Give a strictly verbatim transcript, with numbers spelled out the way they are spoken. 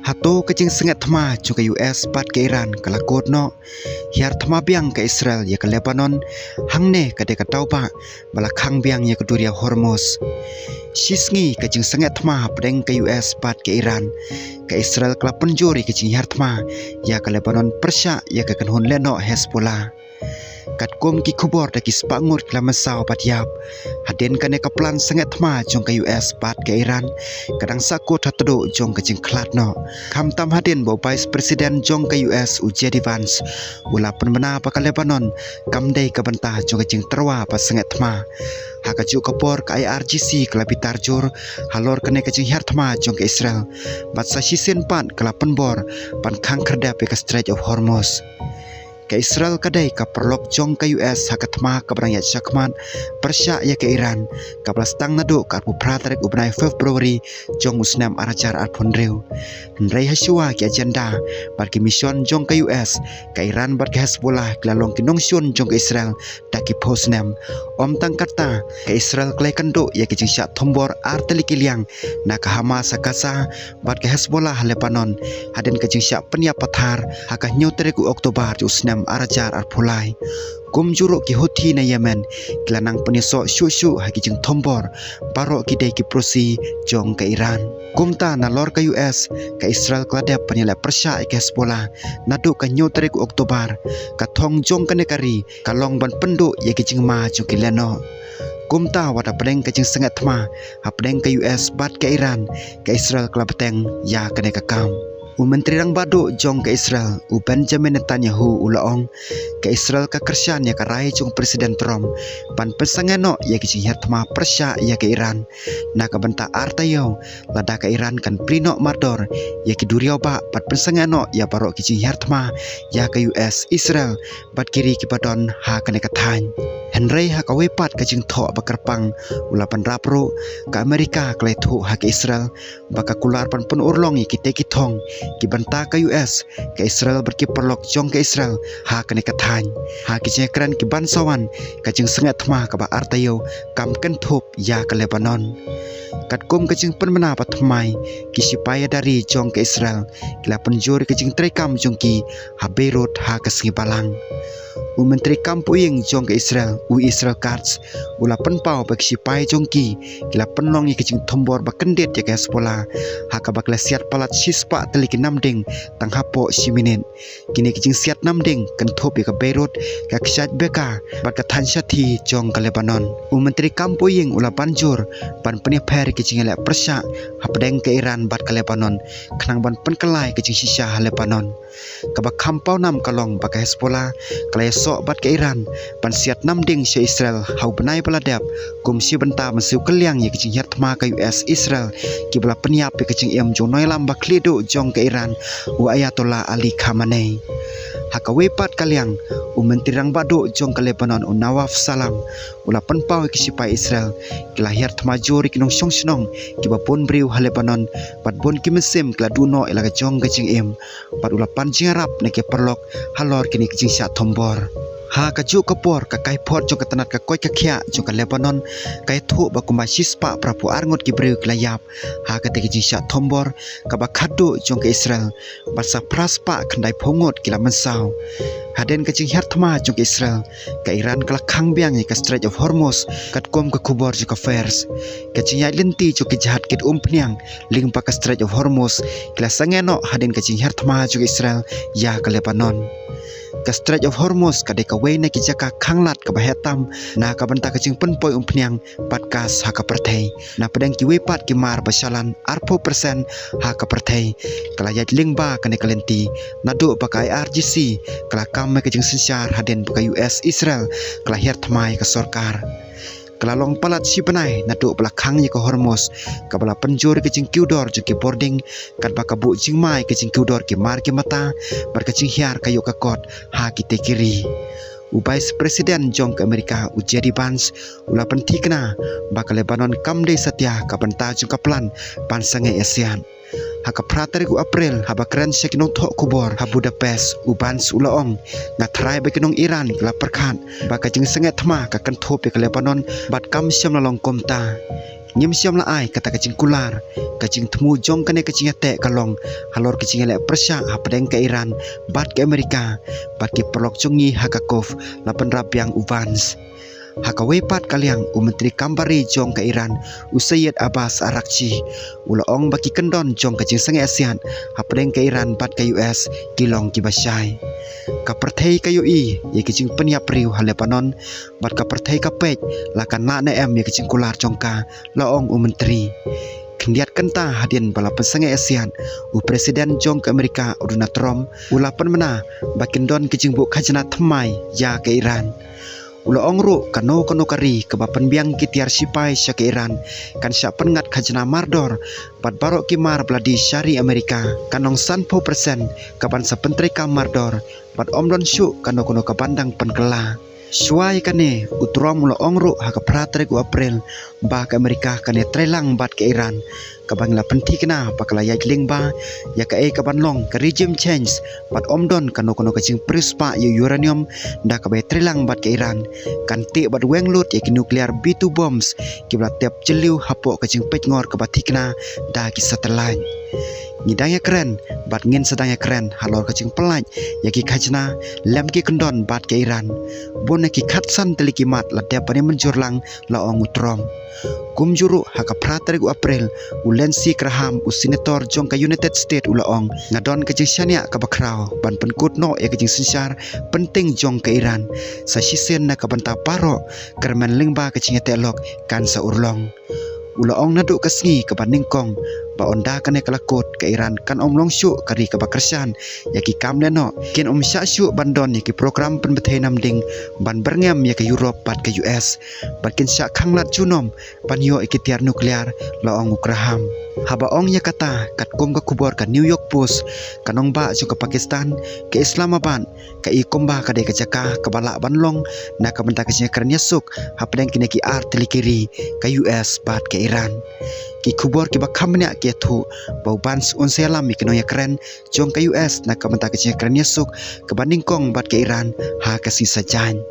Hato ka jingsngewthma jong ka U S bad ka Iran ka la kut noh? Hiar thma biang ka Israel ïa ka Lebanon, hangne ka dei ka daw ba ba la khang biang ïa ka duriaw Hormuz. Shisngi ka jingsngewthma hapdeng ka U S bad ka Iran, ka Israel ka la pynjur ïa ka jinghiar thma ïa ka Lebanon pyrshah ïa ka kynhun lehnoh Hezbollah. Katkum ki khubor da ki spah ngut ki la mynsaw bad ïap. Hadien kane ka plan sngewthma jong ka U S bad ka Iran, ka dang sahkut ha tduh jong ka jingkhlad noh. Khamtam hadien ba u Vice President jong ka U S u J D Vance u la pynbna ba ka Lebanon kam dei ka bynta jong ka jingtyrwa ba sngewthma. Ha kajuh ka por ka I R G C ka la bitar jur halor kane ka jinghiar thma jong ka Israel. Bad sa shisien pat ka la pynbor ban khang khyrdep ïa ka Strait of Hormuz. Ka Israel ka dei ka paralok jong ka U S ha ka thma kaba dang ïaid shakhmat pyrshah ïa ka Iran, kaba la sdang naduh ka arphew phra tarik u bnai February jong u snem ar hajar arphew hynriew. Hynrei ha shuwa ki agenda bad ki mission jong ka U S, ka Iran bad ka Hezbollah ki la long ki nongshun jong ka Israel da ki phew snem. Ym tang katta, ka Israel ka la ïakynduh ïa ki jingshah thombor ar tylli ki liang na ka Hamas ha Gaza bad ka Hezbollah ha Lebanon, hadien ka jingshah pynïap pathar ha ka hynñiew tarik u October jong u snem ar hajar arphew lai. Kumjuh ruh ki Houthi na Yemen ki la nang pynïasoh shuh shuh ha ki jingthombor, baroh ki dei ki proxy jong ka Iran. Kumta nalor ka U S, ka Israel ka la dep ban ïaleh pyrshah ïa ka Hezbollah naduh ka hynñiew tarik u October. Ka thong jong kane ka ri ka long ban pynduh ïa ki jingma jong ki lehnoh. Kumta wat hapdeng ka jingsngewthma hapdeng ka U S bad ka Iran, ka Israel ka la bteng ïa kane ka kam. U Myntri Rangbah Duh jong ka Israel u Benjamin Netanyahu u la ong, ka Israel ka kyrshan ïa ka rai jong u President Trump ban pynsangeh noh ïa ki jinghiar thma pyrshah ïa ka Iran. Na ka bynta ar taïew, lada ka Iran kan plie noh mardor ïa ki duriaw bah bad pynsangeh noh ïa baroh ki jinghiar thma ïa ka U S, Israel bad ki ri kiba don ha kane ka thaiñ. Hynrei ha kawei pat ka jingthoh ba kyrpang u la pynrap ruh, ka Amerika ka la ïathuh ha ka Israel ba ka kular ban pynurlong ïa kitei ki thong ki bynta ka U S, ka Israel bad ki paralok jong ka Israel ha kane ka thaiñ. Ha ki jingkren kiban sa wan, ka jingsngewthma kaba ar taïew kam kynthup ïa ka Lebanon. Katkum ka jingpynbna ba thymmai, ki shipai ïada ri jong ka Israel ki la pynjur ïa ka jingtreikam jong ki ha Beirut ha ka sngi Balang. U Myntri Kam Pohying jong ka Israel u Israel Katz u la pynpaw ba ki shipai jong ki ki la pynlong ïa ka jingthombor ba kyndit ïa ka Hezbollah, ha kaba ki la siat palat shispah tylli ki namding tang hapoh shi minit. Kine ki jingsiat namding kynthup ïa ka Beirut, ka kshaid Bekaa bad ka thaiñ shathie jong ka Lebanon. U Myntri Kam Pohying u la ban jur ban pynïapher ïa ki jingïaleh pyrshah hapdeng ka Iran bad ka Lebanon, khnang ban pynkylla ïa ka jingshisha ha Lebanon. Kaba kham pawnam ka long ba ka Hezbollah ka la ïasoh bad ka Iran ban siat namding sha Israel ha u bnai ba la dep, kum shi bynta ban siew kylliang ïa ka jinghiar thma ka U S Israel, kiba la pynïap ïa ka jingim jong u nongïalam ba khlieh duh jong ka Iran u Ayatollah Ali Khamenei. Ha kawei pat ka liang, u Myntri Rangbah Duh jong ka Lebanon u Nawaf Salam u la pynpaw ïa ki shipai Israel ki la hiar thma jur ïa ki nongshong shnong kiba bun briew ha Lebanon, bad bun ki mynsiem ki la duh noh ïa la ka jong ka jingim. Bad u la pan jingïarap na ki paralok halor kine ki jingshah thombor. Ha kajuh ka por, ka kaiphod jong ka tnat ka koit ka khiah jong ka Lebanon ka ïathuh ba kumba shispah phraphew ar ngut ki briew ki la ïap ha katei ka jingshah thombor kaba khadduh jong ka Israel, bad sa phraspah khyndaiphew ngut ki la mynsaw. Hadien ka jinghiar thma jong ka Israel, ka Iran ka la khang biang ïa ka Strait of Hormuz, katkum ka khubor jong ka Fars. Ka jingïaid lynti jong ki jahaj kit umphniang lyngba ka Strait of Hormuz ki la sangeh noh hadien ka jinghiar thma jong ka Israel ïa ka Lebanon. Ka Strait of Hormuz ka dei kawei na ki jaka khanglad kaba heh tam na ka bynta ka jingpynpoi umphniang bad gas ha ka pyrthei. Napdeng kiwei pat ki mar ba shalan arphew percent ha ka pyrthei, ka la ïaid lyngba kane ka lynti, naduh ba ka I R G C ka la kam ïa ka jingsynshar hadien ba ka U S Israel ka la hiar thma ïa ka sorkar. Ka la long palat shi bnai naduh ba la khang ïa ka Hormuz, kaba la pynjur ïa ka jingkiew dor jong ki bording, katba ka buh jingma ïa ka jingkiew dor ki mar ki mata, bad ka jinghiar ka ïoh ka kot ha kitei ki ri. U Vice President jong ka Amerika u J D Vance u la pynthikna ba ka Lebanon kam dei satia ka bynta jong ka plan ban sangeh ïasiat. Ha ka phra tarik u April, haba kren sha ki nongthoh khubor ha Budapest, u Vance u la ong, nga tharai ba ki nong Iran ki la pyrkhat ba ka jingsngewthma ka kynthup ïa ka Lebanon, bad kam shym la long kumta. Ngim shym la ai kata ka jingkular. Ka jingthmu jong kane ka jingïateh ka long halor ka jingïaleh pyrshah hapdeng ka Iran bad ka Amerika, bad ki paralok jong ngi ha Kharkov, la pynrap biang u Vance. Ha kawei pat ka liang, u Myntri Kam Bari jong ka Iran, u Syed Abbas Araghchi, u la ong ba ki kyndon jong ka jingsangeh siat hapdeng ka Iran bad ka U S ki long kiba shai. Ka pyrthei ka ïohi ïa ki jingpynïap briew ha Lebanon, bad ka pyrthei ka peit la kan lah ne em ïa ki jingkular jong ka, la ong u Myntri. Khyndiat kynta hadien ba la pynsangeh siat, u President jong ka Amerika, u Donald Trump, u la pynbna ba kin don ki jingbuh khajna thymmai ïa ka Iran. U la ong ruh, kano kano ka ri kaba pynbiang ki tiar shipai sha ka Iran kan shah pynngat khajna mardor, bad baroh ki mar ba la die sha ri Amerika. Ka nong sanphew persen kaban sa pyntreikam mardor, bad ym don shuh kano kano kaban dang pynkylla. Shuwa ïa kane, u Trump u la ong ruh ha ka phra tarik u April ba ka Amerika kan ïatreilang bad ka Iran, kaba ngi la pynthikna ba ka la ïaid lyngba ïa kaei kaban long ka regime change, bad ym don kano kano ka jingpyrshah ïa u uranium da kaba ïatreilang bad ka Iran. Kan tih bad weng lut ïa ki nuclear B two bombs kiba la tep jylliew hapoh ka jingpeitngor kaba thikna da ki satellite. Ngi dang ïakren bad ngin sa dang ïakren halor ka jingpynlait ïa ki khajna lem ki kyndon bad ka Iran. Bun na ki khatsan tylli ki mat la dep ban ïamynjur lang, la ong u Trump. Kumjuh ruh ha ka phra tarik u April, u Lindsey Graham, u senator jong ka United States, u la ong, nga don ka jingshaniah kaba khraw ban pynkut noh ïa ka jingsynshar pynting jong ka Iran. Sa shisien na ka bynta baroh, kyrmen lyngba ka jingïateh lok kan sa urlong. U la ong naduh ka sngi kaba nyngkong ba ynda kane ka la kut, ka Iran kan ym long shuh ka ri kaba kyrshan ïa ki kam lehnoh. Kin ym shah shuh ban don ïa ki program pynbthei namding ban byrngem ïa ka Europe bad ka U S, bad kin shah khanglad junom ban ïoh ïa ki tiar nuclear, la ong u Graham. Haba ong ïa kata, katkum ka khubor ka New York Post, ka nongbah jong ka Pakistan, ka Islamabad, ka i kumba ka dei ka jaka kaba lah ban long na ka bynta ka jingïakren ïasuk hapdeng kine ki ar tylli ki ri, ka U S bad ka Iran. Ki khubor kiba kham bniah ki ïathuh ba u Vance un sa ïalam ïa ki nongïakren jong ka U S na ka bynta ka jingïakren ïasuk kaba nyngkong bad ka Iran ha ka sngi Saitjaiñ.